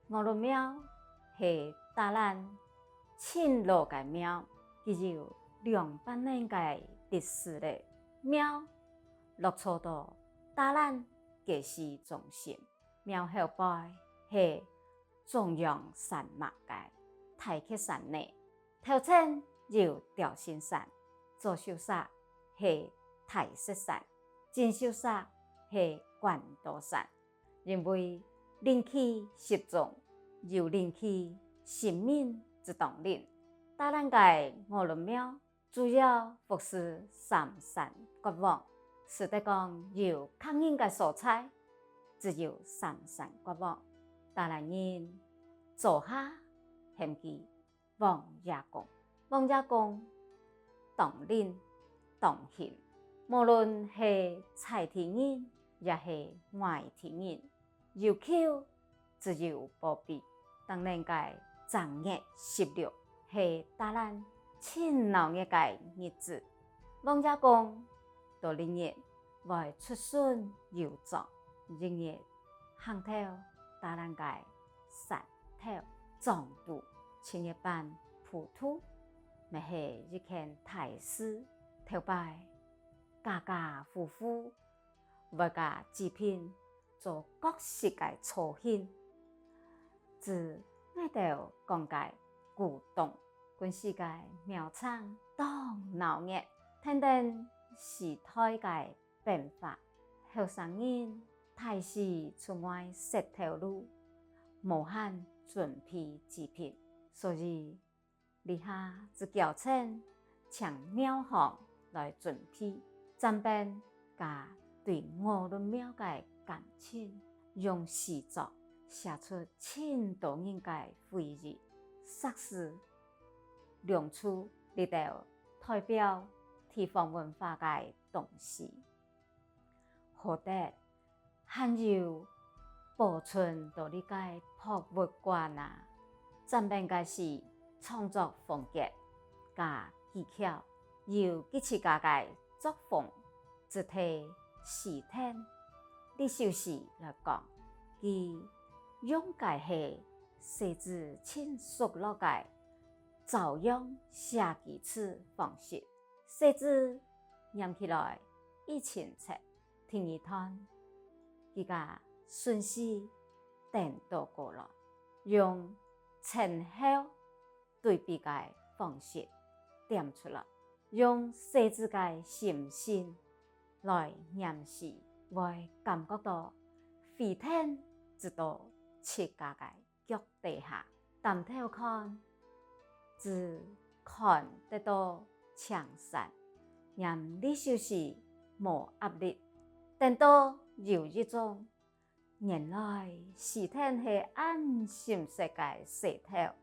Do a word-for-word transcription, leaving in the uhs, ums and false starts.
鵝崙廟係大蘭盡老个廟，佢有兩百年个歷史了。廟落座到大蘭个市中心，廟後背係中央山脈个大蹶山呢。頭前有朝聖山，左手析係大雪山，正手析係關刀山。因為靈氣集中，有靈氣神明之當靈。大蘭个鵝崙廟主要服侍三山國王，使得講有客人个所在，只有三山國王。大蘭人座下喊佢王爺公。王爺公當靈當興，無論係在地人也係外地人，有求只有保庇。當年个正月十六係大蘭盡鬧熱个日子，王爺公到這日會出巡遊莊，一日行到大蘭个山頭莊肚，尋一班浮屠，乜係一件大事。頭擺家家戶戶會摎祭品做各式个造型，就𠊎兜講个古董。 舊時个廟場當鬧熱，跈等時代个變化，後生人大勢出外食頭路，無閒準備祭品，所以這下就邀請，請廟方來準備，正便摎對鵝崙廟个感情，用詩作寫出盡多人个回憶，煞使 龍珠這兜代表地方文化个東西，好得還有保存到這个博物館啊！正便个係創作風格佮技巧，有佢自家个作風，就提詩天這首詩來講，佢用个係細子盡熟絡个 照樣寫句子方式，細子唸起來已親切。第二段，佢个順序顛倒過來，用前後對比个方式點出來，用細子个心情來唸詩，會感覺到飛天直到自家个 腳底下，擔頭看，只看得到青山。唸這首詩無壓力，顛倒有一種原來詩天係恁心適个勢頭。